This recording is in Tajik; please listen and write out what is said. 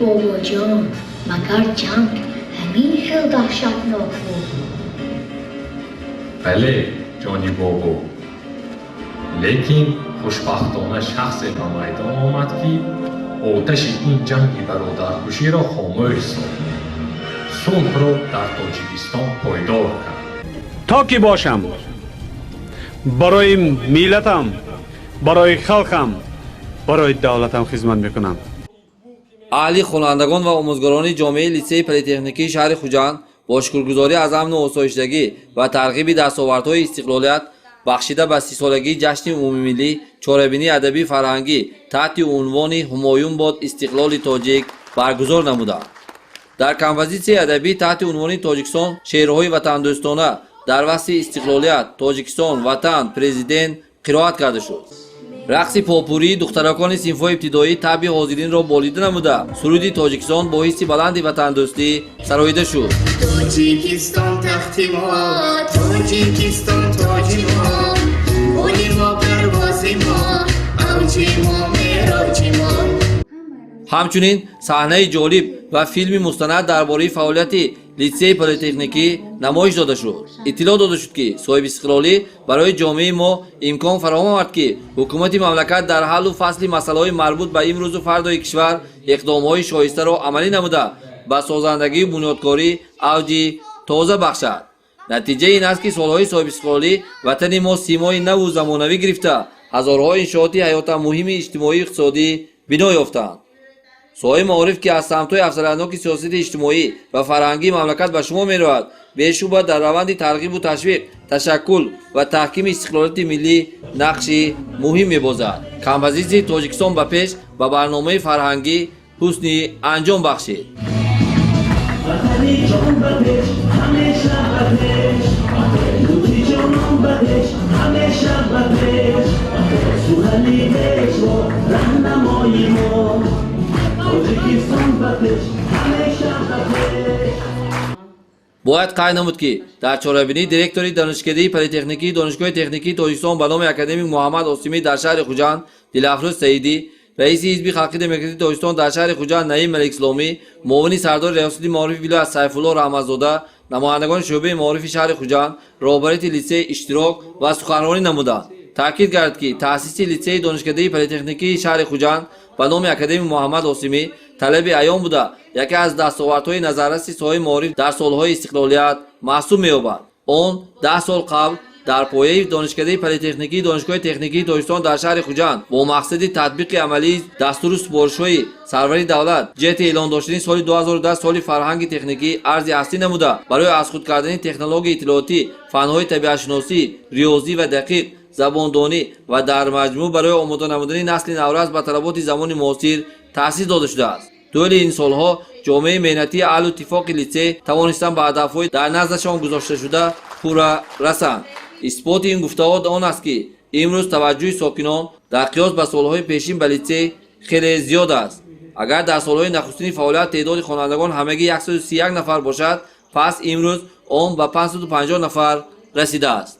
Бобоҷон, магар ҷанг ҳамин хел даҳшатнок буд? Бале, ҷони бобо, лекин хушбахтона шахсе ба майдон омад, ки оташи ин ҷанги бародаркуширо хомӯш сохт, сулҳро дар Тоҷикистон пойдор кард. То ки бошам, барои миллатам, барои халқам, барои давлатам хизмат мекунам. Аҳли хонандагон ва омӯзгорони ҷомеаи литсеи политехникии шаҳри Хуҷанд бо шукргузорӣ аз амну осоиштагӣ ва тарғиби дастовардҳои истиқлолият бахшида ба 30-солагии ҷашни умумимиллӣ чорабинии адабию фарҳангӣ таҳти унвони «Ҳумоюн бод истиқлоли тоҷик» баргузор намуданд. Дар композитсияи адабӣ таҳти унвони «Тоҷикистон» шеърҳои ватандӯстона дар васфи истиқлолият, Тоҷикистон, Ватан, Президент қироат карда шуд. Рақси попурии духтаракони синфҳои ибтидоӣ табъи ҳозиринро болида намуда, суруди Тоҷикистон бо ҳисси баланди ватандӯстӣ сароида шуд. Тоҷикистон тахти мо, Тоҷикистон тоҷи мо, гули мо, парвози мо, авҷи мо, мероҷи мо. Ҳамчунин саҳнаи ҷолиб ва филми мустанад дар бораи фаъолияти литсеи политехникӣ намоиш дода шуд. Иттилоъ дода шуд, ки соҳибистиқлолӣ барои ҷомеаи мо имкон фароҳам овард, ки ҳукумати мамлакат дар ҳаллу фасли масъалаҳои марбут ба имрӯзу фардои кишвар иқдомҳои шоистаро амалӣ намуда, ба созандагию бунёдкорӣ авҷи тоза бахшад. Натиҷаи ин аст, ки солҳои соҳибистиқлолӣ ватани мо симои наву замонавӣ гирифта, ҳазорҳо иншооти ҳаётан муҳими иҷтимоию иқтисодӣ бино ёфтанд. Соҳаи маориф, ки аз самтҳои афзалиятноки сиёсати иҷтимоӣ ва фарҳангии мамлакат ба шумор меравад, бешубҳа дар раванди тарғибу ташвиқ, ташаккул ва таҳкими истиқлолияти миллӣ нақши муҳим мебозад. Композитсияи «Тоҷикистон ба пеш» ба барномаи фарҳангӣ ҳусни анҷом бахшид. Ватани ҷон, ба пеш, ҳамеша ба пеш. Лутфи ҷонон, ба пеш, ҳамеша ба пеш. Сухани пешво раҳнамои мо. Тоҷикистон ба пеш, ҳамеша ба пеш. Бояд қайд намуд, ки дар чорабинӣ директори Донишкадаи политехникии Донишгоҳи техникии Тоҷикистон ба номи академик Муҳаммад Осимӣ дар шаҳри Хуҷанд Дилафрӯз Саидӣ, раиси Ҳизби халқи демократии Тоҷикистон дар шаҳри Хуҷанд Наим Маликисломӣ, муовини сардори Риёсати маорифи вилоят Сайфулло Раҳматзода, намояндагони шӯъбаи маорифи шаҳри Хуҷанд, роҳбарияти литсей иштирок ва суханронӣ намуданд. Таъкид кард, ки таъсиси литсеи Донишкадаи политехникии шаҳри Хуҷанд ба номи академик Муҳаммад Осимӣ талаби айём буда, яке аз дастовардҳои назарраси соҳаи маориф дар солҳои истиқлолият маҳсуб меёбад. Он 10 сол қабл дар пояи Донишкадаи политехникии Донишгоҳи техникии Тоҷикистон дар шаҳри Хуҷанд бо мақсади татбиқи амалии дастуру супоришҳои сарвари давлат ҷиҳати эълон доштани соли 2010 соли фарҳанги техникӣ арзи ҳастӣ намуда, барои аз худ кардани технологияи иттилоотӣ, фанҳои табиатшиносӣ, риёзӣ ва дақиқ, забондонӣ ва дар маҷмӯъ барои омода намудани насли наврас ба талаботи замони муосир таъсис дода шудааст. Тӯли ин солҳо ҷомеаи меҳнатии аҳлу иттифоқи литсей тавонистанд ба ҳадафҳои дар наздашон гузошташуда пурра расанд. Исботи ин гуфтаҳо он аст, ки имрӯз таваҷҷӯҳи сокинон дар қиёс ба солҳои пешин ба литсей хеле зиёд аст. Агар дар солҳои нахустини фаъолият теъдоди хонандагон ҳамагӣ 131 нафар бошад, пас имрӯз он ба 550 нафар расидааст.